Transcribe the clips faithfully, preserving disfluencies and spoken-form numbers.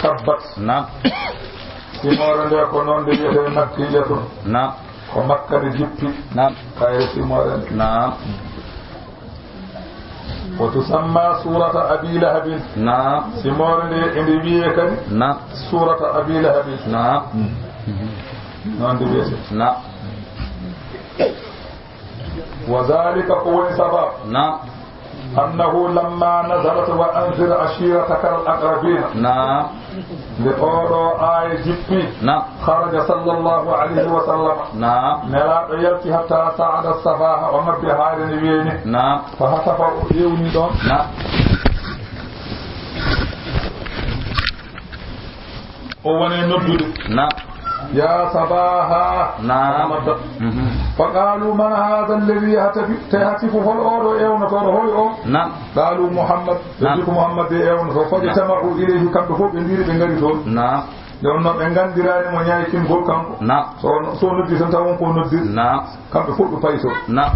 Tabbat. Naam. Simoore nde ko non nde wiyetee Makkiyatun. Naam. Ko Makka nde jippi. Naam. Kayre simoore nde. Naam. Wa tusamma surata Abi Lahabin. Naam. Simoore nde e nde wiyee kadi. Naam. Surata Abi Lahabin. Naam. Non nde wiyetee. Naam. Wa zalika, ko woni sabab. Naam. Annahu lamma nazalat wa anzir ashirataka al aqrabin. Naam. Nde oo ɗoo aaya jippi. Naam. Kharaja sallallahu alayhi wa sallam. Naam. Nelaaɗo yalti hatta sa'ada safa, o nabbi haayre nde wi'ee ni. Naam. Fa hatafa, o ewni ɗon. Naam. O woni noddude. Naam. Ya sabaha. Naam. Nodda. Mhm. Fa qalu man hadha alladhi yahtafi, te hatifu hol oo ɗoo ewnotooɗo, hol oo? Naam. Qalu Muhammad. Ɓe Naam. Mbii ko Muhammad de ewnotoo. Naam. Fajtama'u ilayhi, kamɓe fof ɓe ndiri ɓe ngari toon. Naam. Nde wonnoo ɓe nganndiraani mo ñaykingol kanko. Naam. So, so noddi tan taw won ko noddir. Naam. Kamɓe fof ɓe payi toon. Naam.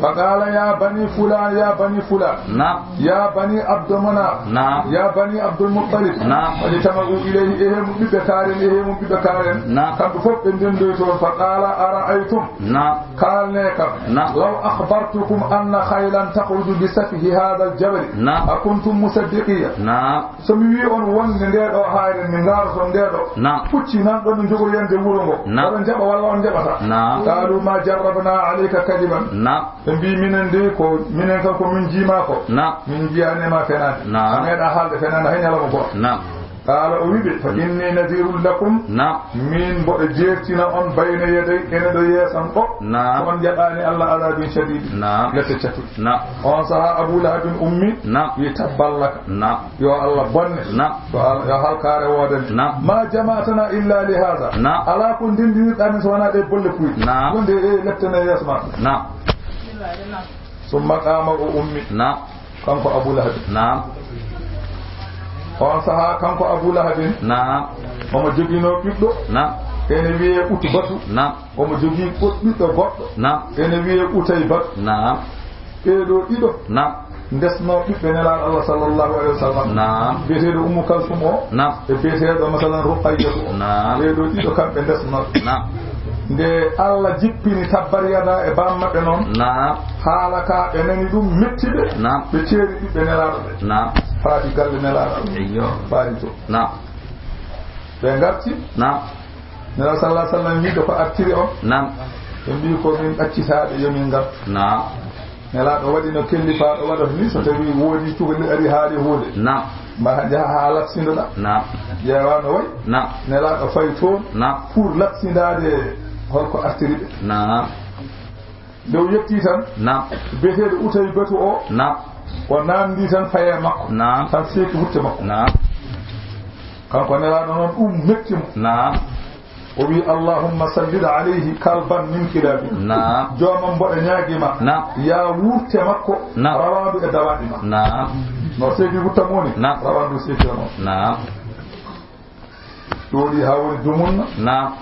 Fa qala ya bani fulan, ya bani fulan. Naam. Ya bani Abdu Manaf. Naam. Ya bani Abdul Muttalib. Naam. Fajtama'u ilayhi, ehe mun ɓiɓɓe kaaren, ehe mun ɓiɓɓe kaaren. Naam. Kamɓe fof ɓe ndendoyi toon. Fa qala ara'aytum. Naam. Kaalnee kam. Naam. Law akhbartukum anna khaylan takhruju bi safhi hadha al-jabal. Naam. Akuntum musaddiqiya. Naam. So mi wii on wonde ndee ɗoo haayre, mi ndaaroto ndee ɗoo. Naam. Pucci nan ɗon no njogori yande wuro ngo. Naam. Oɗon jaɓa walla on jaɓata? Naam. Qalu ma jarrabna alayka kadiban. Naam. Ɓe mbii minen de ko, minen kam ko min jiima ko. Naam. Min jiyaani ma fenaande. Naam. A meeɗa haalde fenaande hay ñalawma gooto. Naam. Qaala o wi'i ɓe, fa inni nadhirun lakum. Naam. Min mboɗo jeertina on bayna yaday, ene ɗo yeeso am ɗo. Naam. Ko on jaɓaani Allah adabin shadid. Naam. Lette catuɗe. Naam. On sahaa Abu Lahabin ummi. Naam. Wi'i tabban laka. Naam. Yo Allah bonne. Naam. Yo Al-, yo halkaare woodane. Naam. Ma jama'tana illa li hadha. Naam. Alaa ko ndendinirɗaa min so wanaa ɗee bolle puyɗe. Naam. Wonde e lette na yeeso ma. Naam. Summa qaama, o ummi. Naam. Kanko Abu Lahabi. Naam. On sahaa kanko Abu Lahabin. Naam. Omo joginoo ɓiɗɗo. Naam. Ene wiyee Utbatu. Naam. Omo jogii goɗ-, ɓiɗɗo goɗɗo. Naam. Ene wiyee Utaybatu. Naam. Ɓee ɗoo ɗiɗo. Naam. Ndesnoo ɓiɓɓe Nelaaɗo Allah sallallahu alayhi wa sallam. Naam. Biyeteeɗo Ummu Kalsum o. Naam. E biyeteeɗo, masalan, Ruqayyatu o. Naam. Ɓee ɗoo ɗiɗo kamɓe ndesnoo. Naam. Nde Allah jippini tabbar yada e bammaɓɓe noon. Naam. Haala ka ɓe nani ɗum metti ɓe. Naam. Ɓe ceeri ɓiɓɓe Nelaaɗo ɓe. Naam. Faati galle Nelaaɗo. Eyyo. Faati to. Naam. Ɓe ngarti. Naam. Nelaaɗo sallallahu alayhi wa sallam wiide ko artiri on. Naam. Ɓe mbii ko min ɗaccitaaɓe, yo min ngartu. Naam. Nelaaɗo waɗi no kellifaaɗo waɗata ni, so tawi woodi cukalel ari haali huunde. Naam. Ma jaha haa latsindoɗaa. Naam. Ƴeewa no wayi. Naam. Nelaaɗo fayi toon. Naam. Pour latsindaade holko artiri ɓe. Naam. Nde o yettii tan, naam, biyeteeɗo Utaybatu o, naam, o naamndii tan faye makko. Naam. Tan seeki wutte makko. Naam. Kanko Nelaaɗo noon, ɗum metti mo. Naam. O wi'i, "Allahumma sallit alayhi kalban min kilabi." Naam. Joomam, mboɗo ñaagii ma, naam, yaa wurte makko, naam, rawaandu e dawaaɗi ma. Naam. No seeki wutta mo woni, naam, rawaandu seekira mo. Naam. Ɗooɗi haa woni dumunna. Naam.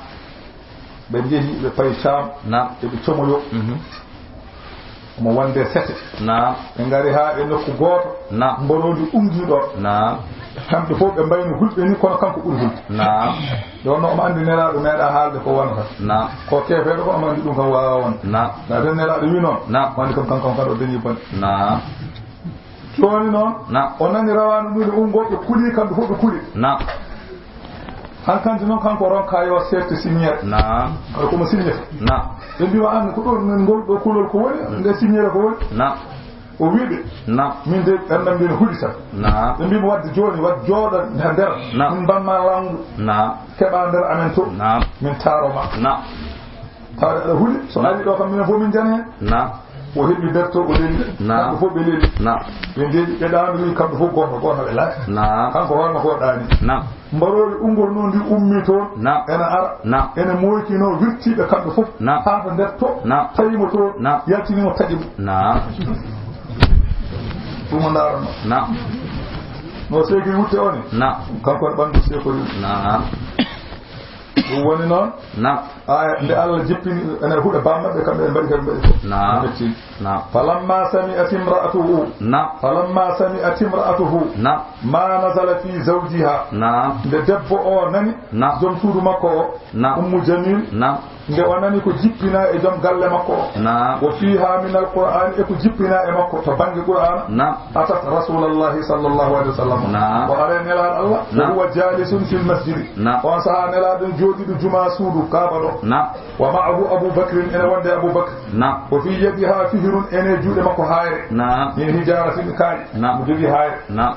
Ɓe njehi, ɓe payi Saam. Naam. Eɓe comoyoo. Mhm. Omo wonde sete. Naam. Ɓe ngari haa e nokku gooto. Naam. Mboroondi umdii ɗon. Naam. Kamɓe fof ɓe mbayno hulɓe ni, kono kanko ɓuri hulɓe. Naam. Ɗon no omo anndi Nelaaɗo meeɗaa haalde ko wonata. Naam. Ko keefeeɗo, kono omo anndi ɗum kam waawaa wonde. Naam. Na den Nelaaɗo wi noon. Naam. O anndi kam kanko on kadi o dañii bonde. Naam. Jooni noon, naam, o nani rawaandu ndun e ungol, ɓe kuli, kamɓe fof ɓe kuli. Naam. Hankanti noon, kanko o ronka yo seefte siññeere. Naam. Kala ko mo siññata. Naam. Ɓe mbii, "Wa an, ko ɗon ngol ɗoo kulol ko woni, nde siññeere ko woni?" Naam. O wii ɓe, naam, "Min de, ɓerndam nde no huɗi tan." Naam. Ɓe mbii mo, "Wadde jooni, wad jooɗo nder. Naam. Min mbamma lanngu. Naam. Keɓaa nder amen to. Naam. Min taaro ma." Naam. Tawde aɗa huli, so ari ɗoo kam, minen fof min njani heen. Naam. O heɓi berto, o leli. Naam. Kamɓe fof ɓe leli. Naam. Ɓe ndeeƴi, ɓe ɗaanori, kamɓe fof goonga, goonga ɓe laati. Naam. Kanko hoore makko o ɗaani. Naam. Mbaroori ungol noon ndi ummii toon. Naam. Ena ara. Naam. Ene moykinoo wirtiiɓe kamɓe fof. Naam. Haa to nder to. Naam. Tawi mo toon. Naam. Yaltini mo, taƴi mo. Naam. Ɗum o ndaarano. Naam. No seeki wutte o ni? Naam. Kanko e ɓanndu seekori. Naam. Ɗum woni noon. Naam. Aya, nde Allah jippini, ene huɗa bammaɓɓe, kamɓe ɓe mbaɗi, kamɓe mbaɗi. Naam. Ɓe metti. Naam. Falamma sami'at imra'atuhu. Naam. Falamma sami'at imra'atuhu. Naam. Ma nazala fi zawjiha. Naam. Nde debbo o nani. Naam. Joom suudu makko o. Naam. Ummu Jamil. Naam. Nde o nani ko jippinaa e joom galle makko o. Naam. Wa fiha min alqur'an, e ko jippinaa e makko to bannge Qur'aana. Naam. Atat Rasulallahi sallallahu alaihi wasallam. Naam. O ari Nelaaɗo Allah, wa Naam. huwa jalisun fil masjidi. Naam. On sahaa Nelaaɗo jooɗiiɗo jumaa suudu Kaaba ɗo. Naam. Wa ma'ahu Abu Bakrin, ene wonde Abu Bakr. Naam. Wa fi yadiha fihrun, ene juuɗe makko haayre. Naam. Min hijaratin kaaƴe. Naam. Mo jogii haayre. Naam.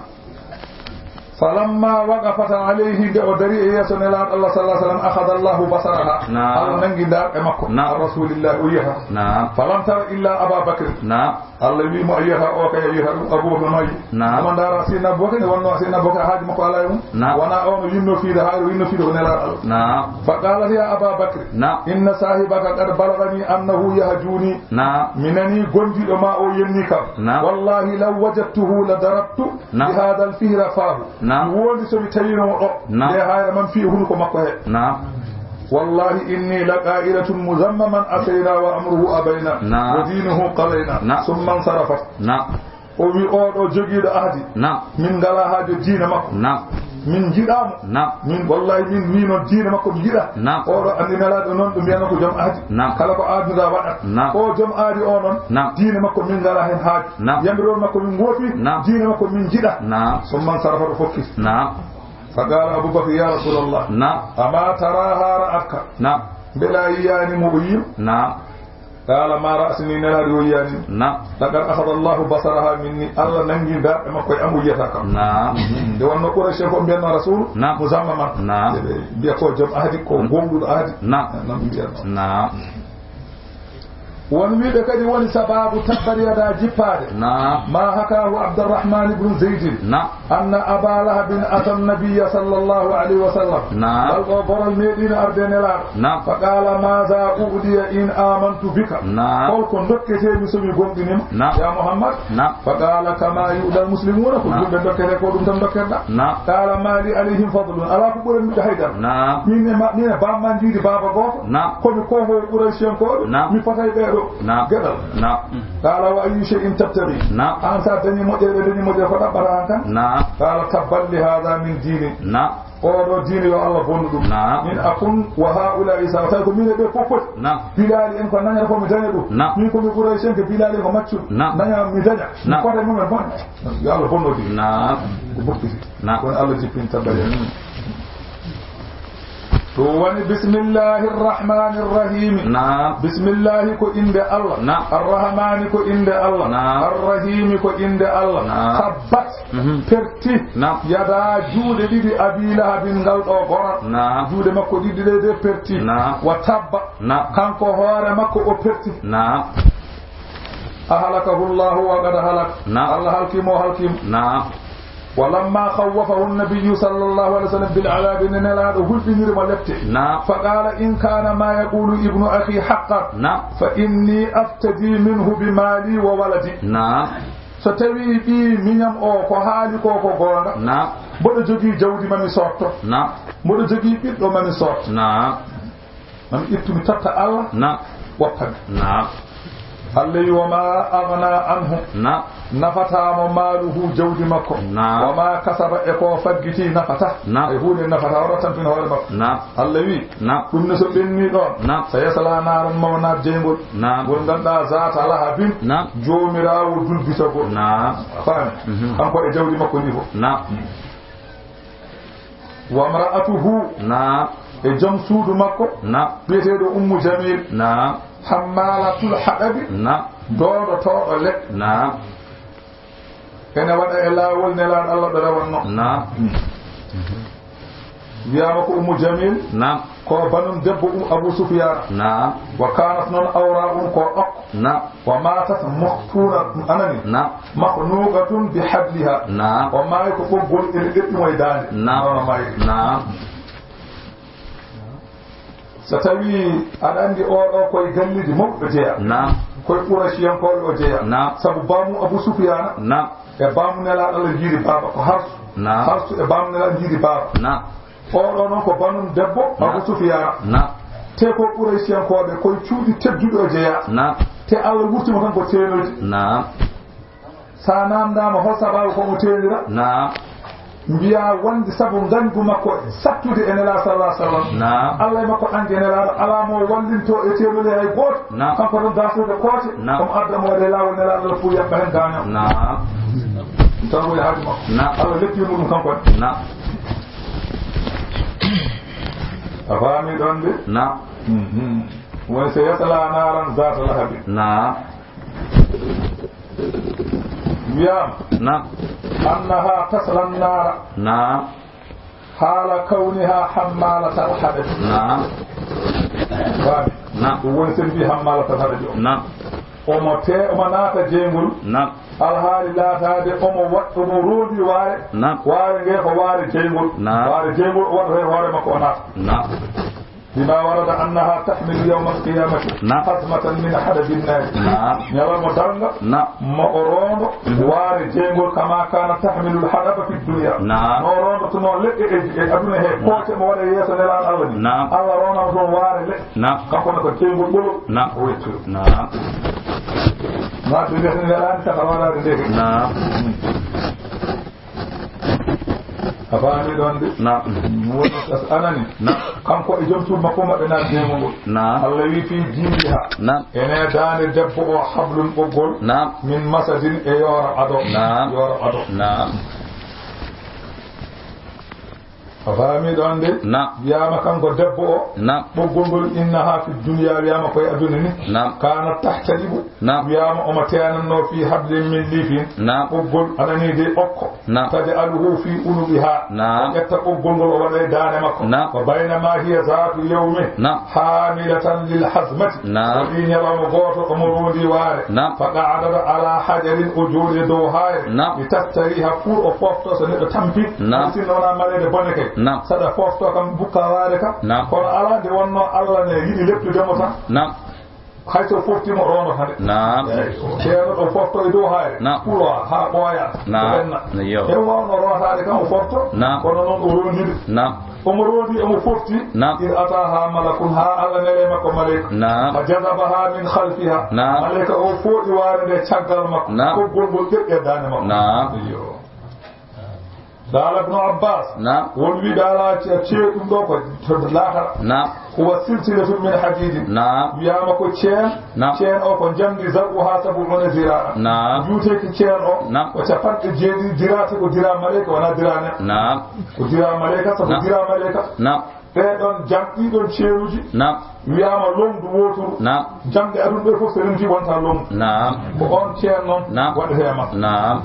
Falamma waqafat alayhi, nde o dari e yeeso Nelaaɗo Allah sallallahu alaihi wasallam, akhadha Allahu basaraha. Naam. Allah nangi ndaar e makko. Naam. An Rasulillahi, o yiyata. Naam. Falam tara illa Aba Bakr. Naam. Allah wi mo, a yiyata o kay, a yiyata ɗum Abu Bakr mayi. Naam. Amma ndaara Seydina Abu Bakr, ne wonno Seydina Abu Bakr haaji makko alaa e mum. Naam. Wona on o yinno fiide haayre, o yinno fiide ko Nelaaɗo Allah. Naam. Fa qalat ya Aba Bakr, Naam. inna sahibaka qad balagani annahu yahjuni. Naam. Mi nani gondiiɗo ma o yenni kam. Naam. Wallahi law wajadtuhu la darabtu Naam. bi hadha al-fihra fahu. Naam. Mi wondi so mi tawino mo ɗo. Naam. Nde haayre man fii hunuko makko he. Naam. Wallahi inni la qa'ilatun muzammaman asayna wa amruhu abayna. Naam. Wa dinuhu qalayna. Naam. Summa ansarafat. Naam. O wi, "Oo ɗoo jogiiɗo ahdi, Naam. min ngalaa haaju diina makko. Naam. Min njiɗaa mo. Naam. Min, wallahi, min wii noon diina makko mi yiɗaa. Naam. Oo ɗoo anndi Nelaaɗo noon ɗo mbiyanoo ko joom ahdi. Naam. Kala ko aadnuɗaa waɗat. Naam. Oo joom ahdi oo noon, Naam. diina makko min ngalaa heen haaju. Naam. Yamiroore makko min ngoofi, Naam. diina makko min njiɗaa." Naam. Summa ansarafa, o fokkiti. Naam. Fa qaala Abu Bakr, "Ya Rasulallah, Naam. ama taraaha ra'atka?" Naam. Mbela a yiyaani mo o yii ma? Naam. Qaala, "Ma ra'atni, Nelaaɗo o yiyaani." Naam. "Laqad akhadha Allahu basaraha minni, Allah nangi ndaar e makko e am, o yiyataa kam." Naam. Nde wonnoo Quraysh en ko mbiyannoo Rasuulu, Naam. muzammaman. Naam. Ɓe mbiya ko joom ahdi, ko gooŋɗuɗo ahdi. Naam. Noon ɓe mbiyannoo. Naam. Won wiiɓe kadi woni sabaabu tabbat yadaa jippaade. Naam. Ma hakaahu Abdurrahman ibn Zaydin. Naam. Anna Aba Lahabin ata Nabiyya sallallahu alayhi wa sallam. Naam. Ngal ɗoo gorol meeɗiino arde Nelaaɗo. Naam. Fa qaala, "Maaza u'diya in aamantu bika?" Naam. Hol ko ndokketee-mi so mi gomɗinii ma, Naam. ya Muhammad? Naam. Fa qaala, "Kama yu'da al-muslimuuna, ko Naam. julɓe ndokketee ko ɗum tan ndokketeɗaa." Naam. Qaala, "Ma li alayhim fadlun, alaa ko ɓuran mi ɓe haydara." Naam. Min e ma-, min e bamman jiidi baaba gooto. Naam. Ko mi koohoowo Qurayshiyankooɓe, Naam. mi fotay ɓee ɗoo Naam. geɗal. Naam. Qaala, "Wa ayyu shay'in tabtaghi?" Naam. Aan sa dañi moƴƴere, ɓe dañi moƴƴere, ko ɗaɓɓata aan kan? Naam. Qaala, "Tabban li haadha min diini." Naam. Oo ɗoo diine yo Allah bonnu ɗum. Naam. Min akun wa haa'ulaa'i sawa. Tawi ko min e ɓee fof foti. Naam. Bilaali en ko nañata ko mi daña ɗum. Naam. Min ko mi Quraysh en, ko Bilaali en ko maccuɗo. Naam. Naña mi daña. Mi Naam. fota e mum en bonde. Yo Allah bonnu diine. Naam. Ko bokkiti. Naam. Kono Allah jippin tabban en. Ɗum woni bismillahi rrahmani rrahimi. Naam. Bismillahi ko innde Allah. Naam. Arrahmani ko innde Allah. Naam. Arrahimi ko innde Allah. Naam. Tabbat. Mhm. Perti. Naam. Yadaa juuɗe ɗiɗi Abi Lahabin ngal ɗoo goral. Naam. Juuɗe makko ɗiɗi ɗe de perti. Naam. Wa tabba. Naam. Kanko hoore makko o perti. Naam. Ahlakahu Allahu wa qad halak. Naam. Allah halki mo, halki mo. Naam. Wa lamma khawwafahu an-nabiyyu sallallahu alayhi wa sallam bil adhabi, nde Nelaaɗo hulɓiniri mo lepte. Naam. Fa qaala, "In kaana ma yaqulu ibnu akhi haqqan, Naam. fa inni aftadi minhu bi maali wa waladi." Naam. So tawii ɓii miñam o ko haali ko ko goonga, Naam. mboɗo jogii jawdi ma mi sootto. Naam. Mboɗo jogii ɓiɗɗo ma mi sootto. Naam. Mami ittu mi totta Allah. Naam. Woppa mi. Naam. Allah wi, "Wa ma aghna anhu." Naam. Nafataa mo maaluhu, jawdi makko. Naam. "Wa ma kasaba," e ko faggiti nafataa. Naam. E huunde nafataa, o rottantin hoore makko. Naam. Allah wi, Naam. "Ɗum ne so ɓenni ɗon, Naam. sa yasla naaran mawna jeyngol." Naam. "Ngol ngannduɗaa zaata lahabin." Naam. "Joomiraawo dulbitagol." Naam. A faami? Mhm. Kanko e jawdi makko ndi fof. Naam. "Wa mra'atuhu." Naam. E joom suudu makko. Naam. Biyeteeɗo Ummu Jamil. Naam. "Hammalatul haɗabi." Naam. Doodotooɗo leɗɗe. Naam. Ene waɗa e laawol Nelaaɗo Allah ɗo rewanno. Naam. Wiyaama ko Ummu Jamil. Naam. Ko banun debbo Um-, Abu Sufyaan. Naam. "Wa kanat non awra um ko ɗokko." Naam. "Wa matat muhtuna," anani? Naam. "Makhnuqatun bi habliha." Naam. O maayi ko ɓoggol ene ɓeɓɓi mo e daande. Naam. Noon o maayi. Naam. So tawii aɗa anndi oo ɗoo koye galleeji mawɗo jeyaa. Naam. Koye Qurayciyankooɓe o jeyaa. Naam. Sabu baamu Abu Sufyaana Naam. e baamu Nelaaɗo Allah njiiri baaba ko harsu. Naam. Harsu e baamu Nelaaɗo njiiri baaba. Naam. Oo ɗoo non ko banun debbo Abu Sufyaana. Naam. Te ko Qurayshiyankooɓe, ko e cuuɗi tedduɗi o jeyaa. Naam. Te Alla wurti mo tan ko teenoyde. Naam. Sa naamndaama hol sabaabu ko mo teenira? Naam. Mbiyaa wonde sabu ngañgu makko sattude e Nelaaɗo sallallaahu alayhi wa sallam. Naam. Alla e makko anndi e Nelaaɗo alaa mo wallintoo e teenoyde hay gooto. Naam. Kanko tan daasude koote, naam, omo adda mo waɗa e laawol Nelaaɗo fuu yaɓɓa heen gaaño. Naam. Tan woni haaju makko. Naam. Alla leppi mo ɗum kanko ne. Naam. A faami ɗon de? Naam. Mhm. Woni so yasla naaran zaata lahabin. Naam. Wiyaama. Naam. Annaha tasla naara. Naam. Haala kawniha hammalatal haɗabi. Naam. Faami. Naam. Ɗum woni sen mbi hammalatal haɗabi o. Naam. Omo te, omo naata jeyngol. Naam. Alhaali laataade omo wa-, omo roondi waare. Naam. Waare nge ko waare jeyngol. Naam. Waare jeyngol o waɗata e hoore makko o naata. Naam. Bima warada annaha tahmilu yawma alqiyamati, naam, hazmatan min hadabin nari. Naam. Ñalawma darnga, naam, mo o roondo, mhm, waare jeyngol kama kana tahmilu alhadaba fi dunya. Naam. No o roondotonoo leɗɗe e, e aduna he, naam, kooce mo waɗa yeeso Nelaaɗo Alla ni. Naam. Alla roonamo toon waare leɗɗe. Naam. Kanko ne ko jeyngol ɓolol. Naam. O wettu. Naam. Naam, ɓe mbiyata Nelaaɗo kala waɗaade ndeke. Naam. A faami ɗon de? Naam. Woni tas anani. Naam. Kanko e jom suudu makko maɓɓe naati neemo ngol. Naam. Alla wi fi jiidiha. Naam. Ene daande debbo o hablun ɓoggol. Naam. Min masadin e yoora ado. Naam. Yoora ado. Naam. A faami ɗon de? Naam. Wiyaama kanko debbo o. Naam. Ɓoggol ngol innaha fi dunya wiyaama koye aduna ni. Naam. Kanat tahtalibu. Naam. Wiyaama omo teenannoo fii hablin min liifin. Naam. Ɓoggol anani de okko. Naam. Taj'aluhu fii unuqiha. Naam. O ƴetta ɓoggol ngol o waɗa e daande makko. Naam. Wa baynama hiya zaatu yawmin. Naam. Haamilatan lil hazmati. Naam. Waɗi ñalawma gooto omo roondi waare. Naam. Fa qa'adat ala hajarin o jooɗi e dow haayre. Naam. Li tastariha pour o foofto so neɗɗo tampi. Naam. Sinno wonaa maleede bone kay. Naam. Saɗa foofto kam bukka waare kam. Naam. Kono alaa nde wonnoo Alla ne yiɗi leptude mo tan. Naam. Hay so foftii mo, roondata nde. Naam. Eey, ceerno ɗo fofto e dow haayre. Naam. Pulo haa ɓooya. Naam. Ɓenna. Yo. Te wawno rootaade kam o fofto. Naam. Kono noon o roondiri. Naam. Omo roondi, omo fofti. Naam. Id ataha malakun, haa Alla neli makko maleyka. Naam. Fa jazabaha min khalfiha. Naam. Maleyka o fooɗi waare nde caggal makko. Naam. Ɓoggol ngol ƴeɓɓi e daande makko. Naam. Iyo. Qaala Ibnu Abbaas, naam, won wiɓe alaa ce-, ceeɗu ɗum ɗo ko to laakara. Naam. Huwa silsilatun min hadiidin. Naam. Wiyaama ko ceen, naam, ceen o ko njamndi zar'uhaa sab'uuna ziraa'a. Naam. Juuteeki ceen o, naam, ko capanɗe jeeɗiɗi diraa, te ko diraa maleyka, wonaa diraa neɗɗo. Naam. Ko diraa maleyka, sabu, naam, diraa maleyka. Naam. Ɓee ɗon jam-, ɗii ɗon ceenuuji, naam, wiyaama lomdu wooturu. Naam. Jamɗe aduna ɗe fof so rentii wonta lomdu. Naam. Ko on ceen noon, naam, waɗetee e makko. Naam.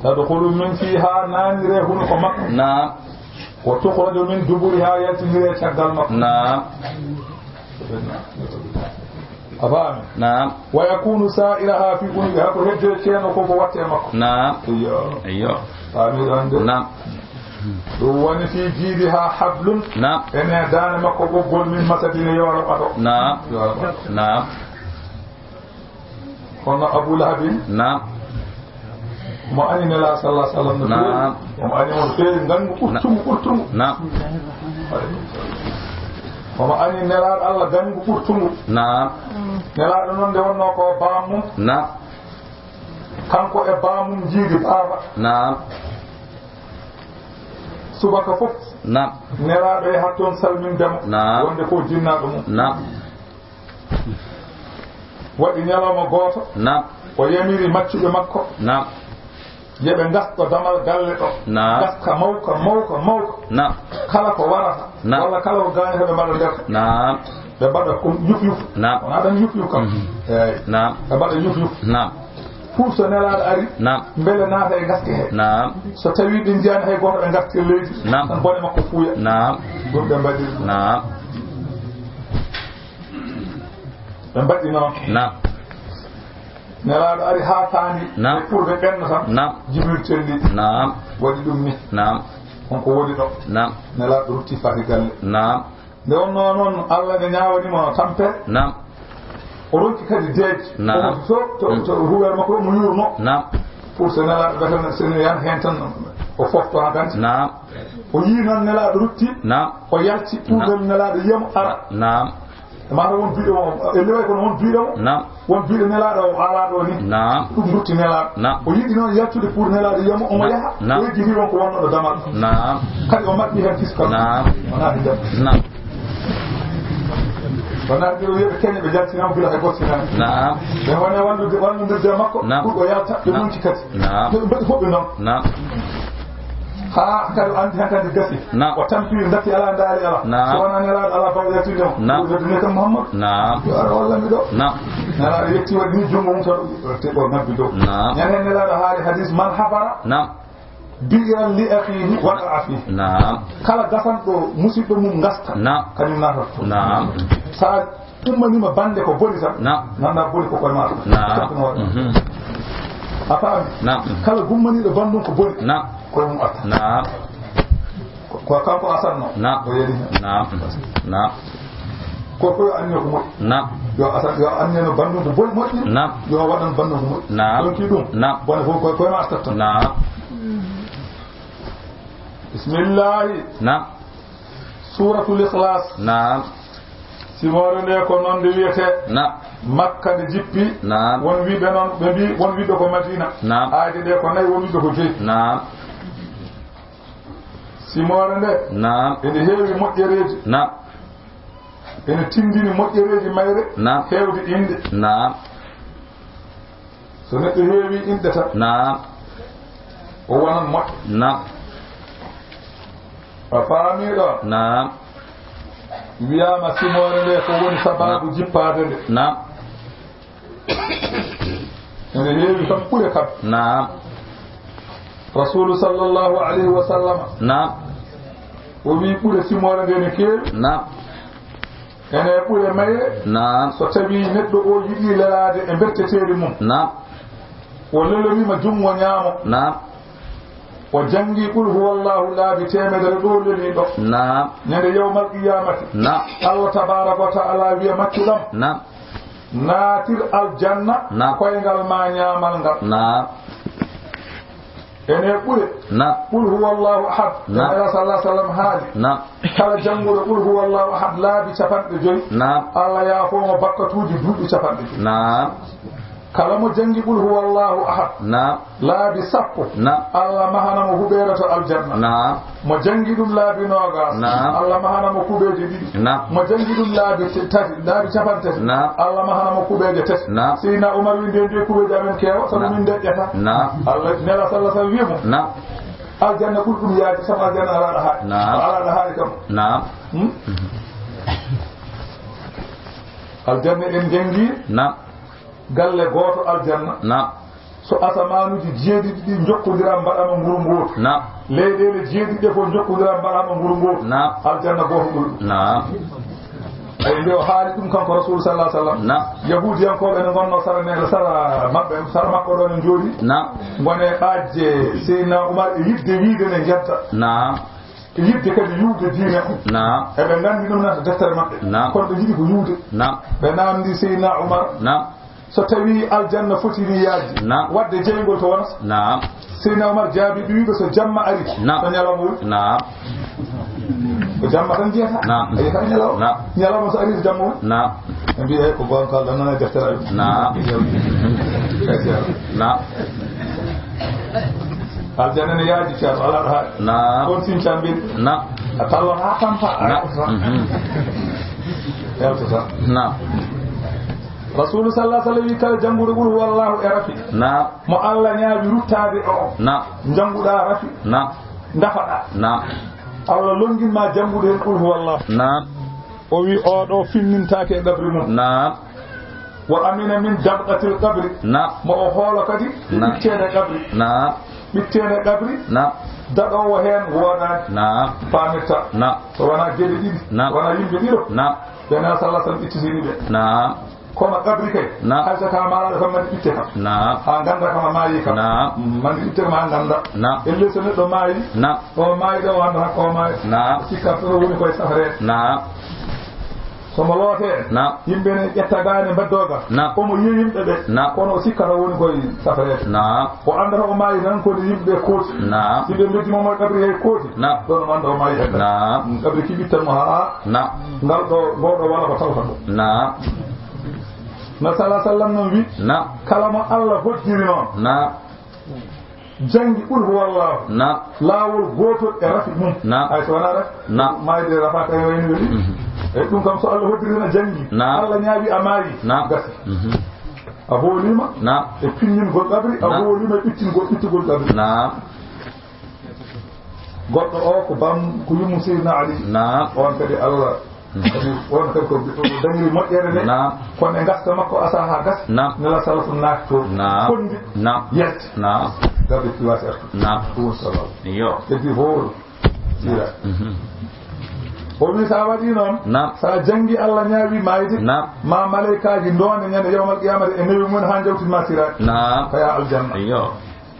Tadkhulu min fiihaa, naaniree hunuko makko. Naam. Wa tukhraju min duburihaa, yaltiniree caggal makko. Naam. A faami? Naam. Wa yakunu saa'iraha fi unuqiha, ko heddo e ceeno ko, ko watte e makko. Naam. Iyo. Iyo. Faami ɗon de? Naam. Ɗum woni fi jiidiha hablun. Naam. Ene daande makko ɓoggol min masadin e yoora ɓato. Naam. Yoora ɓato. Naam. Kono Abu Lahabin, naam, mo ani Nelaaɗo sallallahu alaihi wasallam no feewi. Naam. Mo ani mo no feewi, ngangu ɓurtungu, ɓurtungu. Naam. Omo ani Nelaaɗo Allah ngangu ɓurtungu. Naam. Nelaaɗo non nde wonnoo ko baamum. Naam. Kanko e baamum njiidi baaba. Naam. Subaka fof. Naam. Nelaaɗo yahat toon salminde mo. Naam. Wonde ko jinnaaɗo mum. Naam. Waɗi ñalawma gooto. Naam. O yamiri maccuɓe makko. Naam. Yo ɓe ngasto damal galle ɗo. Naam. Ngaska mawka, mawka, mawka. Naam. Kala ko warata. Naam. Walla kala ko gaañata ɓe mbaɗa nder. Naam. Ɓe mbaɗa ko yuf yuf. Naam. Wonaa tan yuf yuf kam. Mhm. Eey. Naam. Ɓe mbaɗa yuf yuf. Naam. Pour so Nelaaɗo ari, naam, mbele naata e ngaska he. Naam. So tawii ɓe njiyaani hay gooto, ɓe ngartira leydi, naam, tan bone makko fuuya. Naam. Ɗum ɓe mbaɗiri ɗum. Naam. Ɓe mbaɗi noon. Naam. Nelaaɗo ari haa faandi, naam, e pour ɓe ɓenna tan, naam, Jibril telli. Naam. Waɗi ɗum ni. Naam. On ko woni ɗo? Naam. Nelaaɗo rutti faati galle. Naam. Nde wonnoo noon, Allah ne ñaawani mo tampere. Naam. O ronki kadi deeƴi. Naam. Omo to, to, to ruwere makko, omo yuurnoo. Naam. Pour so Nelaaɗo ɓe tan, so ne yan heen tan, o fofto haa ganti. Naam. O yii noon Nelaaɗo rutti, Naam. O yalti, pour Naam. Nelaaɗo yiyamo ara. Naam. Maa won biiɗo mo, e leway kono won biiɗo mo. Naam. Won biiɗo Nelaaɗo o alaa ɗo ni. Naam. Ɗum rutti Nelaaɗo. Naam. O yiɗi noon yaltude pour Nelaaɗo yiyamo, omo Naam. Yaha. Naam. O yejjiti won ko wonno ɗo damal. Naam. Kadi o maɓɓi heen kiskon. Naam. O naati jam. Naam. O naati ɗo wiyeɓe keñe ɓe jaltinama gila hay gottinaani. Naam. Ɓe woni wallude, wallude makko, Naam. Pour o yalta, ɓe Naam. Nunci kadi. Naam. Ɓe mbaɗi fof ɓe noon. Naam. Haa kadi o anndi hankadi gasi. Naam. O tampii ndatti alaa ndaali alaa. Naam. So wonaa Nelaaɗo alaa baawɗo yaltude mo. Naam. O yaltini kam Muhammadu. Naam. Yo ara wallan mi ɗo. Naam. Nelaaɗo yetti waɗi ni junngo mum tan o te o nabbi dow. Naam. Ñande Nelaaɗo haali hadis man hafara. Naam. Bi'ran li akhihi waqa'a fihi. Naam. Kala gasanɗo musiɗɗo mum ngasta. Naam. Kañum naatata toon. Naam. Sa ummaniima bannde ko boni tan. Naam. Nannda boni ko koye maa. Naam. Tokkuno waɗa. Mhm. A faami? Naam. Kala gummaniiɗo banndum ko boni. Naam. Koye mum arta. Naam. Ko, ko kanko asatno. Naam. O yeli. Naam. Naam. Ko, ko yo anniyo ko moƴƴi. Naam. Yo asat, yo anniyo no banndum ko boni moƴƴi. Naam. Yo waɗan banndum ko moƴƴi. Naam. Ɗon ki ɗum. Naam. Bone fof ko, koye ma artat tan. Naam. Bismillahi. Naam. Suuratul Ikhlaas. Naam. Simoore nde ko noon nde wiyetee. Naam. Makka nde jippi. Naam. Won wiɓe noon, ɓe mbi, won wiɓe ko Madina. Naam. Aaje ɗe ko nayi, won wiɓe ko joyi. Naam. Simoore nde. Naam. Ene heewi moƴƴereeji. Naam. Ene tindini moƴƴereeji mayre. Naam. Heewde inɗe. Naam. So neɗɗo heewi inɗe tan. Naam. O wonan moƴƴo. Naam. A faamii ɗo? Naam. Wiyaama simoore nde ko woni sabaabu Naam. Jippaade nde. Naam. Ene heewi kam ɓure kam. Naam. Rasuulu sallallahu alayhi wa sallam. Naam. O wii ɓure simoore nde ne keewi. Naam. Ene ɓure mayre. Naam. So tawii neɗɗo o yiɗi lelaade e berteteeri mum. Naam. O leloriima junngo ñaamo. Naam. O janngi Qul huwallahu laabi teemedere ɗo lelii ɗo. Naam. Ñande yawmal qiyaamati. Naam. Allah tabaaraka wa ta'ala wiya maccuɗam. Naam. Naatir aljanna Naam. Koyngal ma ñaamal ngal. Naam. Ene ɓure. Naam. Qul huwallahu ahad. Naam. Nela sallallahu alaihi wasallam haali. Naam. Kala jannguɗo Qul huwallahu ahad laabi capanɗe joyi. Naam. Allah yaafoo mo bakkatuuji duuɓi capanɗe joyi. Naam. Kala mo janngi Qul huwallahu ahad. Naam. Laabi sappo. Naam. Allah mahana mo huɓeere to aljanna. Naam. Mo janngi ɗum laabi noogas. Naam. Allah mahana mo kuɓeeje ɗiɗi. Naam. Mo janngi ɗum laabi t-, tati, laabi capanɗe tati. Naam. Allah mahana mo kuɓeeje tati. Naam. Seydina Umar wi, "Nden de kuɓeeje amen keewa, sabu Naam. Min deƴƴata." Naam. Allah, Nela sallallahu alaihi wasallam wi mo, Naam. "Aljanna ɓuri ɗum yaade, sabu aljanna alaa ɗo haaɗi." Naam. Alaa ɗo haaɗi kam. Naam. Hmm? Aljanna en janngi. Naam. Galle gooto aljanna. Naam. So asamaanuuji jeeɗiɗi ɗi njokkondira mbaɗama nguru ngootu. Naam. Leyɗeele jeeɗiɗi ɗe fof njokkondira mbaɗama nguru ngootu. Naam. Aljanna gooto ɓuri ɗum. Naam. Eyi, nde o haali ɗum kanko Rasuulu sallallahu alaihi wasallam. Naam. Yahuudiyankooɓe ne ngonnoo sara ne, sara maɓɓe, sara makko ɗo ne njooɗi. Naam. Ngone ɓaajje Seydina Umar e yiɗde wiide ne njedda. Naam. E yiɗde kadi yuwde diine on. Naam. Eɓe nganndi ɗum nata deftere maɓɓe. Naam. Kono ɓe yiɗi ko yuwde. Naam. Ɓe naamndi Seydina Umar. Naam. So tawii aljanna foti ni yaajde, Naam. Waɗde jeyngol to wonata? Naam. Seydina Umar jaabii, ɓe wi'i ɓe, "So jamma ari, Naam. To ñalawma woni?" Naam. Ko jamma tan jiyata. Naam. A yiyata ñalawma. Naam. Ñalawma so ari, to jamma woni? Naam. Ɓe mbi'i, "Eey, ko goonga, kala nana deftere ayo." Naam. Naam. Aljanna ne yaaji, Ceerno, alaa ɗo haaɗi. Naam. Ɗon sin cammbin. Naam. A tawon haa tampa, a Naam. Yaltata. Mhm. Yaltata. Naam. Rasuulu sallallahu alaihi wasallam wi, kala jannguɗo Qul huwallahu e rafi. Naam. Mo Allah ñaawi ruttaade o. Naam. Njannguɗaa rafi. Naam. Ndafaɗaa. Naam. Allah longin ma janngude heen Qul huwallahu. Naam. O wi, oo ɗoo finnintaake e qabri mum. Naam. Wa amina min dabqatil qabri. Naam. Mo o hoolo kadi Naam. Ɓitteende qabri. Naam. Ɓitteende qabri. Naam. Daɗoowo heen woodaani. Naam. Faamirta. Naam. So wonaa geɗe ɗiɗi. Naam. Wonaa yimɓe ɗiɗo. Naam. Ɓe na sallallahu alaihi wasallam ittitini ɓe. Naam. Kono qabri kay. Naam. Hay so ka maalaɗo kam mandi itte kam. Naam. Haa ngannda kam a maayi kam. Naam. Mandi itte kam haa ngannda. Naam. Elle so neɗɗo maayi. Naam. O maayi ɗo, o annda hakko o maayi. Naam. Sikka to woni koye safare. Naam. Somo lootee, Naam. Yimɓe ne ƴetta gaane mbaddoo ga. Naam. Omo yiya yimɓe ɓe. Naam. Kono o sikkata woni koye safareede. Naam. O anndata o maayi tan ko yimɓe ɓe kooti. Naam. Si ɓe mbeddi mo mo e qabri hay kooti. Naam. Ɗon mo annda o maayi hay. Naam. Qabri ki ɓittan mo haa. Naam. Ngal ɗo, ngoo ɗo wala ko tawta ɗum. Naam. Nabi sallallahu alaihi wasallam non wi, Naam. Kala mo Allah hoddiri noon. Naam. Janngi Qul huwallahu. Naam. Laawol gootol e rafi mum. Naam. Hay so wanaa rafi. Naam. Maayde rafa kay wayni weli. Mhm. E ɗum kam so Allah hoddiri na janngi. Naam. Allah ñaawi a maayi. Naam. Gasi. Mhm. A hooliima. Naam. E pinñingol qabri, a Naam. Hooliima e ɓittingol, ɓittugol qabri. Naam. Goɗɗo o ko bam, ko yummu Seydina Ali. Naam. On kadi Allah Kadi on kadi ko dañiri moƴƴere nde. Naam. Kono e gasta makko asa haa gasa. Naam. Nela salatu naatto. Naam. Kondi. Naam. Yalti. Naam. Garde ki wasi artu. Naam. Ɗum woni sababu. Iyo. Heddi hoolo. Sira. Mhm. O wi sa waɗi noon. Naam. Sa jangi Allah ñaawi maayde. Naam. Ma malaykaaji ndoone ñande yawmal qiyamata e newi mum haa jawtin ma sira. Naam. Kaya aljanna. Iyo.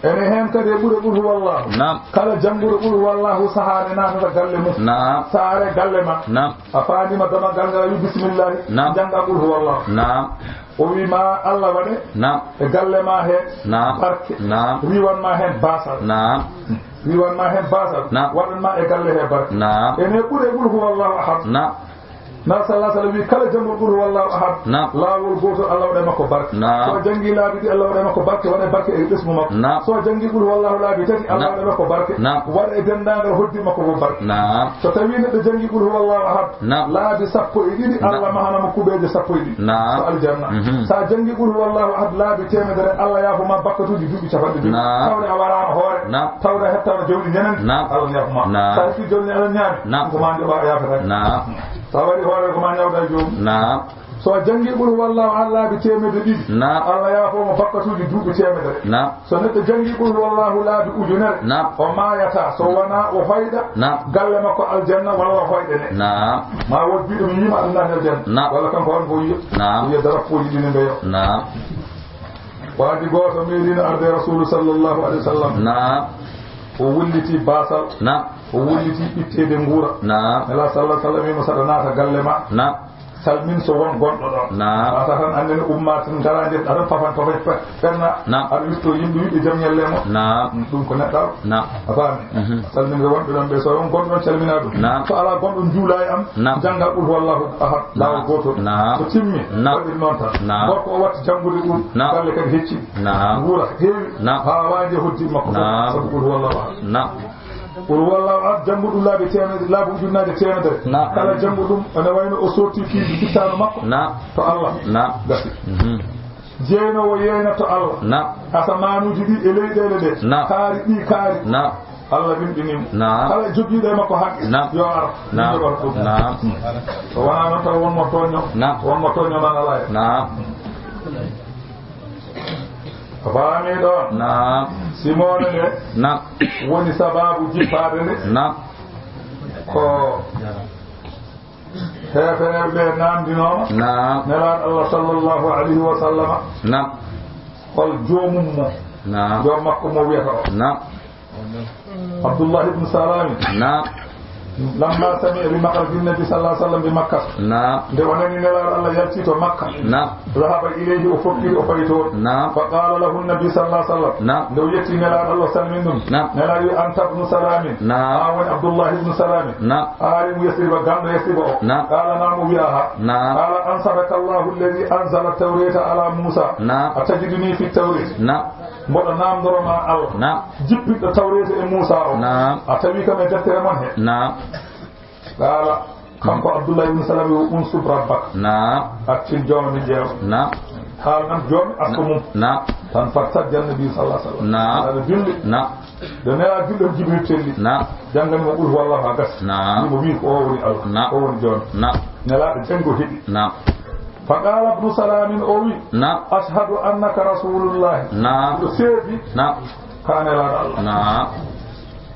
Ene heen kadi e ɓure Qul huwallahu. Naam. Kala jannguɗo Qul huwallahu sahaa ne naatata galle mum. Naam. Saare galle ma. Naam. A faandima damagal ngal a wi bismillahi. Naam. Jannga Qul huwallahu. Naam. O wi ma Allah waɗe. Naam. E galle ma heen. Naam. Barke. Naam. Riwan ma heen baasal. Naam. Riwan ma heen baasal. Naam. Waɗan ma e galle he barke. Naam. Ene ɓure Qul huwallahu ahad. Naam. Nabi sallallahu alaihi wasallam wi, kala janngol Qul huwallahu ahad, Naam. Laawol gootol, Allah waɗay makko barke. Naam. So a janngi laabi ɗiɗi, Allah waɗay makko barke, waɗay barke e ɓesngu makko. Naam. So a janngi Qul huwallahu laabi tati, Allah Naam. Waɗay makko barke. Naam. Waɗa e denndaangal hoddi makko fof barke. Naam. So tawii neɗɗo janngi Qul huwallahu ahad, Naam. Laabi sappo e ɗiɗi, Naam. Allah mahana mo kuɓeeje sappo e ɗiɗi. Naam. Ko aljanna. Mhm. So a janngi Qul huwallahu ahad laabi teemedere, Allah yaafo ma bakkatuuji duuɓi capanɗe jowi. Naam. Tawde a waraama hoore. Naam. Tawde a hettaama jawdi nenen, Naam. Allah yaafo ma. Naam. So a heɓii jawdi nenen, Allah ñaami. Naam. Ko ma njoɓa a yaafata. Naam. So a waɗi hoore ko ma ñawda e joomum. Naam. So a janngi Qul huwallahu ahad laabi teemedde ɗiɗi, Naam. Allah yaafo mo bakkatuuji duuɓi teemedere. Naam. So neɗɗo janngi Qul huwallahu laabi ujunere, Naam. O maayataa so wonaa o hoyɗa Naam. Galle makko aljanna walla o hoyɗe ne. Naam. Ma wood biɗo mi yiima ɗum naati aljanna. Naam. Walla kanko on ko yiya. Naam. Yiya darappuuji ɗi ne mbeyo. Naam. Waadi gooto meeɗino arde Rasuulu sallallahu alaihi wasallam. Naam. O wulliti baasal. Naam. O wulliti ɓitteede nguura. Naam. Nela sallallahu alaihi wasallam wiimo saɗa naata galle ma. Naam. Salmin so won gonɗo ɗon. Naam. Wata tan anndene umma tan ngara nde aɗa fafan fafan fe-, fenna. Naam. Aɗa witto yimɓe wiɓe jam ñalle mo. Naam. Ɗum ko neɗɗal. Naam. A faami? Mhm. Salminde wonɓe ɗon ɓe, so won gonɗo ɗon calmina ɗum. Naam. So alaa gonɗo juula e am, Naam. Jannga Qul huwallahu ahad, laawol Naam. Gootol. Naam. So timmi, Naam. Waɗir noon tan. Naam. Gorko o watti janngude ɗum, Naam. Galle kadi hecci. Naam. Nguura heewi. Naam. Haa waaji hoddi makko fof. Naam. Sabu Qul huwallahu ahad. Naam. Qul huwallahu ahad, janngu ɗum laabi teemedere, laabi ujunnaaje teemedere. Naam. Kala janngu ɗum, ene wayno o sotti piiji pittaano makko. Naam. To Allah. Naam. Gasi. Mhm. Jeynowo yeeyna to Allah. Naam. Asamaanuuji ɗi e leyɗeele ɗe. Naam. Kaari ɗi kaari. Naam. Allah wimɗini mo. Naam. Kala jogiiɗo e makko haqqe, Naam. Yo ar. Naam. Yo ar ɗum. Naam. So wonaa noon taw won mo tooño. Naam. Won mo tooño nan alaa e. Naam. A faami ɗon? Naam. Simoore nde Naam. Woni sababu jippaade nde. Naam. Ko heefereeɓe ɓe naamndinooma. Naam. Nelaaɗo Allah sallallahu alayhi wa sallama. Naam. Hol joomum mo? Naam. Joom makko mo wiyata o. Naam. Abdullah ibn Salami. Naam. Lamma sami'a bi makhraji nabi sallallahu alaihi wasallam bi Makkah. Naam. Nde o nani Nelaaɗo Allah yalti to Makka. Naam. Dhahaba ilayhi, o fokkiri, o fayi toon. Naam. Fa qala lahu nabi sallallahu alaihi wasallam. Naam. Nde o yetti Nelaaɗo Allah salmin ɗum. Naam. Nelaaɗo wi, anta ibnu Salamin. Naam. An woni Abdullah ibn Salamin. Naam. Aalimu Yasriba, ganndo Yasriba o. Naam. Qala naam, o wi aha. Naam. Qala ansaraka Allahu alladhi anzala at-tawrata ala Musa. Naam. Atajiduni fi at-tawrati. Naam. Mboɗo naamndoro ma Allah. Naam. Jippinɗo Tawreeta e Muusaa o. Naam. A tawi kam e deftere mon he. Naam. Qaala, kanko Abdullah ibn Salam, yo unsub rabbak. Naam. Accin jooma mi ƴeewa. Naam. Haal nan jooma asko mum. Naam. Tan fartajja Nabi sallallahu alaihi wasallam. Naam. Aɗa dilli. Naam. Nde Nelaaɗo dilli, Jibril telli. Naam. Janngani mo Qul huwallahu ha gas. Naam. Mo wi ko o woni Allah. Naam. O woni jooma. Naam. Nelaaɗo janngo heɓi. Naam. Fa qaala ibnu Salaamin, o wi, Naam. Ashhadu annaka Rasuulullaahi. Naam. Miɗo seedi Naam. Ka Nelaaɗo Allah. Naam.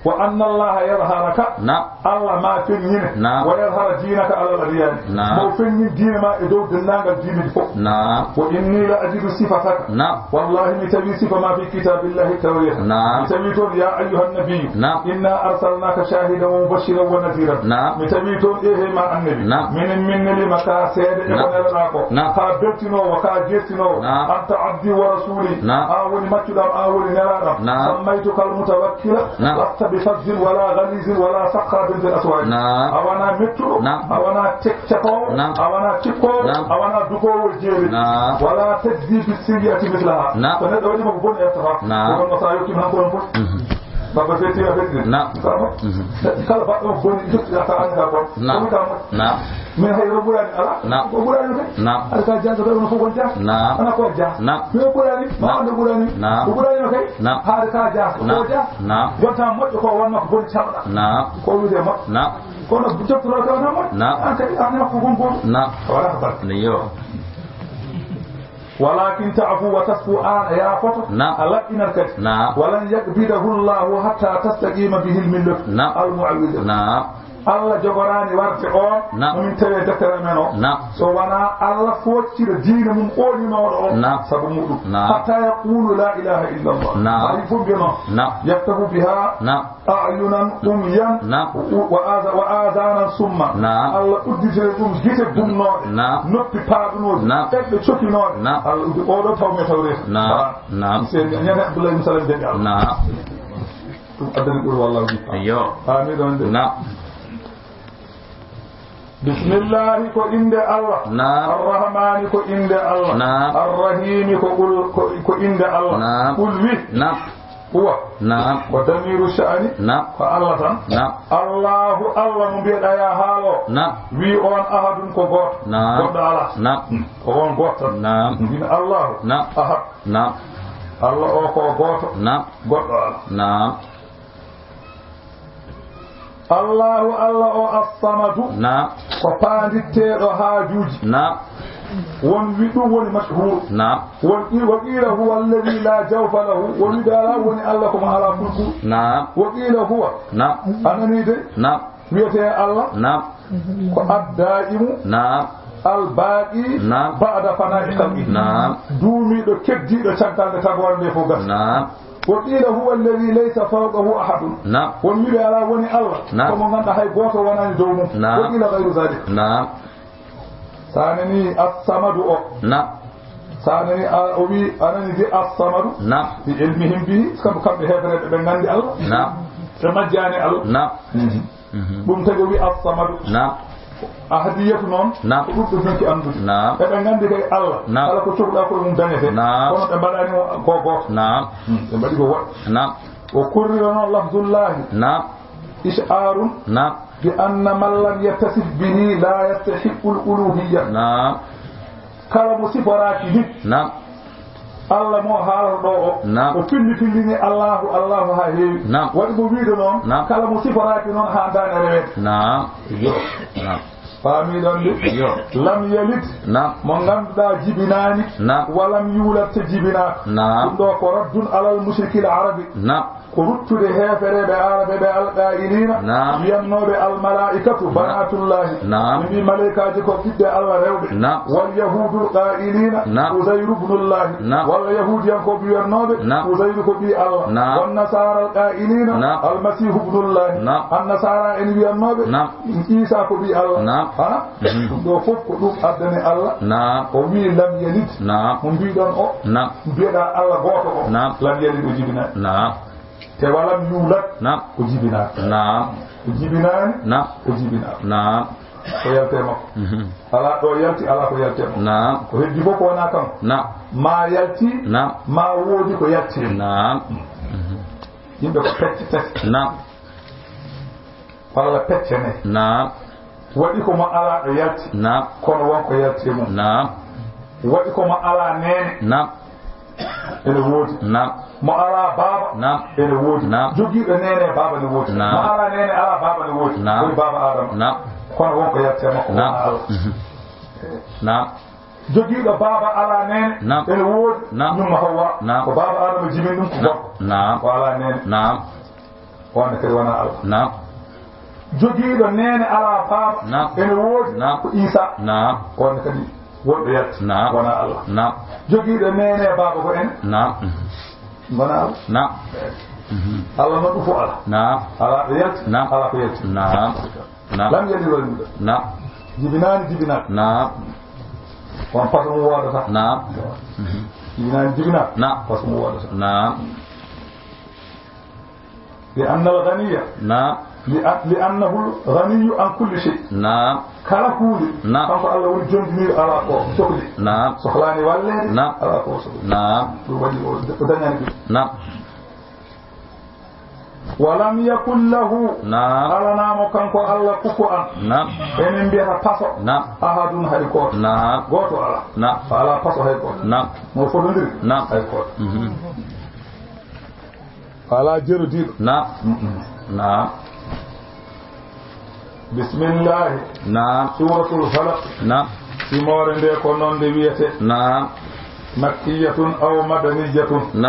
وأن الله يظهرك. Naam. Allah ma feññine. Naam. ويظهر دينك على الأديان. Naam. Mo feññin diine ma e dow denndaangal diineeji fof. Naam. وإني لأجد صفتك. Naam. Wallahi, mi tawi sifa ma fi kitaabillahi tawreeta. Naam. Mi tawi toon, يا أيها النبي. Naam. إنا أرسلناك شاهدا ومبشرا ونذيرا. Naam. Mi tawi toon, e hey ma annabi. Naam. Minen min neli ma ka seede e ko Naam. Nelaɗaa ko. Naam. Ka beltinoowo, ka jertinoowo. Naam. أنت عبدي ورسولي. Naam. An woni maccuɗo am, an woni nelaaɗo am. Naam. سميتك المتوكل. Naam. لست بفظ ولا غليظ ولا سخاب في الأسواق. Naam. A wonaa mettuɗo, Naam. A wonaa tek-, cakoowo, Naam. A wonaa tikkoowo, Naam. A wonaa dukoowo jeeri. Naam. ولا تجزي بالسيئة مثلها. Naam. So neɗɗo waɗii ma ko boni, a ƴettataa. Naam. Ko ɗon no sa yottii han ko ɗon fof. Mhm. Baba fetti a fetti. Naam. Kala mo-, Mhm. kala baɗɗo boni, jotti a ka an ka kon. Naam. Ko mi ka mo-, Naam. Min hay ko ɓurani ala. Naam. Ko ɓurani no kay. Naam. Ala ka jaaso kay, ono fof kon jaas. Naam. Ana ko jaas. Naam. Min ko ɓurani, ma Naam. Wonde ɓurani. Naam. Ko ɓurani no kay. Naam. Haade ka jaas, ko Naam. Ko jaas. Naam. Jonta moƴƴo ko wonno ko boni caɗɗa. Naam. Ko wiyde moƴƴo. Naam. Kono jottoro ka wona moƴƴo. Naam. An kadi an ko kon goto. Naam. Wala ko barke. Yo. ولكن تعفو وتصفو, an a yaafoto, Naam. A laɓɓinat kadi. Naam. ولن يقبضه الله حتى تستقيم به الملة Naam. المعوجة. Naam. Allah jogoraani warde on Naam. Mo min tawi e deftere men o. Naam. So wonaa Allah foccira diine mum ooninooɗo o Naam. Sabu muɗum. Naam. حتى يقولوا لا إله إلا الله. Naam. Hay fof mbiya non. Naam. يفتح بها Naam. أعينا عميا Naam. و-، وآذ-، وآذانا صما. Naam. Allah udditira ɗum gite gumnooɗe, Naam. Noppi paaɗunooɗe, Naam. Ɓerɗe cokinooɗe. Naam. Allah uddi oɗo taw mi tawreeta. Naam. Naam. Seydi Ñande Abdoulaye Moussa Lam Jaɓi Allah. Naam. Ɗum addani ɓuri wallahu bi. Yo. Amin ɗon de. Naam. Bismillahi ko innde Allah. Naam. Arrahmani ko innde Allah. Naam. Arrahimi ko ul-, ko, ko innde Allah. Naam. Qul wi. Naam. Huwa. Naam. Ko damiru sha'ani. Naam. Ko Allah tan. Naam. Allahu, Allah mo mbiyeɗaa ya haalo. Naam. Wi on ahadun ko gooto. Naam. Goɗɗo alaa. Naam. Hmm. Ko on gooto tan. Naam. Mbin Allahu. Naam. Ahad. Naam. Allah o ko gooto. Naam. Goɗɗo alaa. Naam. Allahu, Allah o As-Samadu, Naam. Ko paanditteeɗo haajuuji. Naam. Won wi ɗum woni mashhuur. Naam. Won i-, wa qiila huwa alladhi la jawfa lahu. Won wiɓe alaa woni Allah ko mo alaa kulkul. Naam. Wa qiila huwa. Naam. A nanii de? Naam. Wiyetee Allah. Naam. Ko ad-daa'imu. Naam. Al-baaqi. Naam. Ba'da fanaa'i khalqihi. Naam. Duumiiɗo keddiiɗo caggal nde tagoore nde fof gasi. Naam. Wa qiila huwa alladhi laysa fawqahu ahadun. Naam. Won wiɓe alaa woni Allah, Naam. Ko mo ngannduɗaa hay gooto wonaani dow mum. Naam. Wa qiila ghayru dhalik. Naam. Sa nani As-Samadu o. Naam. Sa nani a, o wi, a nani de As-Samadu. Naam. Bi ilmihim bihi, sabu kamɓe heefereɓe ɓe nganndi Allah. Naam. Ɓe majjaani Allah. Naam. Mhm. Mhm. Ɗum tagi o wi As-Samadu. Naam. Ahadiyatu noon, Naam. Ko ɗuɗɗo jonki anndude. Naam. Eɓe nganndi kay Allah, Naam. Kala ko cohluɗaa koye mum dañete. Naam. Kono ɓe mbaɗaani mo ko gooto. Naam. Hmm, ɓe mbaɗi ko woɗɗi. Naam. O kurrira noon lafzullahi. Naam. Ish'arun Naam. Bi anna man lam yattasif bihi la yastahiqqul uluhiyya. Naam. Kala mo siforaaki ni. Naam. Allah mo haalata ɗo o. Naam. O filli fillini Allahu, Allahu haa heewi. Naam. Waɗi mo wiide noon, Naam. Kala mo siforaaki noon haandaani reweede. Naam. Yo. Naam. Faami ɗon de? Yo. Lam yalid. Naam. Mo ngannduɗaa jibinaani. Naam. Wa lam yuulad te jibinaaka. Naam. Ɗum ɗo ko raddun alal mushrikil arabi. Naam. Ko ruttude heefereɓe Aaraɓe ɓe alqaa'iliina, Naam. Wiyannooɓe almalaa'ikatu Naam. Banaatullaahi. Naam. Ɓe mbii malaykaaji ko ɓiɓɓe Allah rewɓe. Naam. Wal yahuudul qaa'iliina Naam. Uzayru bnullaahi. Naam. Walla yahuudiyankooɓe wiyannooɓe Naam. Uzayru ko ɓii Allah. Naam. Wan nasaara alqaa'iliina Naam. Almasiihu bnullaahi. Naam. Annasaara en wiyannooɓe Naam. Iisaa ko ɓii Allah. Naam. Ha? Mhm. Ɗum ɗo fof ko ɗum addani Allah. Naam. O wii lam yalid. Naam. Mo mbiiɗon o. Naam. Mbiyeɗaa Allah gooto o. Naam. Lam yalid o jibinaani. Naam. Te walam yuulad. Naam. O jibinaaka. Naam. O jibinaani. Naam. O jibinaaka. Naam. Ko yaltee makko. Mhm. Alaa ɗo yalti, alaa ko yaltee makko. Naam. Ko heddi fof ko wonaa kanko. Naam. Maa yalti, Naam. Maa woodi ko yaltee. Naam. Mhm. Yimɓe ko pecce tati. Naam. Walla pecce nay. Naam. Waɗi ko mo alaa ɗo yalti. Naam. Kono won ko yalti e mum. Naam. Waɗi ko mo alaa neene. Naam. Ene woodi. Naam. Mo alaa baaba. Naam. Ene woodi. Naam. Jogiiɗo neene e baaba ne woodi. Naam. Mo alaa neene, alaa baaba ne woodi. Naam. Woni baaba Aadama. Naam. Kono won ko yalti e makko, Naam. Wona Allah. Mhm. Naam. Jogiiɗo baaba alaa neene. Naam. Ene woodi. Naam. Ñumma Hawwa. Naam. Ko baaba Aadama jibini ɗum ko Naam. Gorko. Naam. O alaa neene. Naam. On ne kadi wonaa Allah. Naam. Jogiiɗo neene alaa baaba. Naam. Ene woodi. Naam. Ko Iisaa. Naam. On ne kadi wonɗo yalti. Naam. Wonaa Allah. Naam. Jogiiɗo neene e baaba ko en. Naam. Wonaa Allah. Naam. Mhm. Allah noon ɗum fof alaa. Naam. Alaa ɗo yalti. Naam. Alaa ko yalti. Naam. Naam. Lam yalid walam yuulad. Naam. Jibinaani, jibinaani. Naam. On façon mo woodata. Naam. Mhm. Jibinaani, jibinaani. Naam. Façon mo woodata. Naam. Li annal ganiya. Naam. Li a-, li annahul ganiyu an kulli shay. Naam. Kala huunde. Naam. Kanko Allah woni jondiniiɗo alaa ko sohli. Naam. Sohlaani walleede. Naam. Alaa ko sohli. Naam. Ɗum waɗi o, o dañani ɗum. Naam. Walam yakun lahu. Naam. Alanaamo kanko Allah kufuwan. Naam. Enen mbiyata paso. Naam. Ahadun hay gooto. Naam. Gooto alaa. Naam. Alaa paso hay gooto. Naam. Mo fotondiri. Naam. Hay gooto. Mhm. Alaa jerodiiɗo. Naam. Mm-mm. Naam. Bismillahi. Naam. Suuratul Falaq. Naam. Simoore nde ko noon nde wiyetee. Naam. Makkiyatun aw madaniyatun. Naam.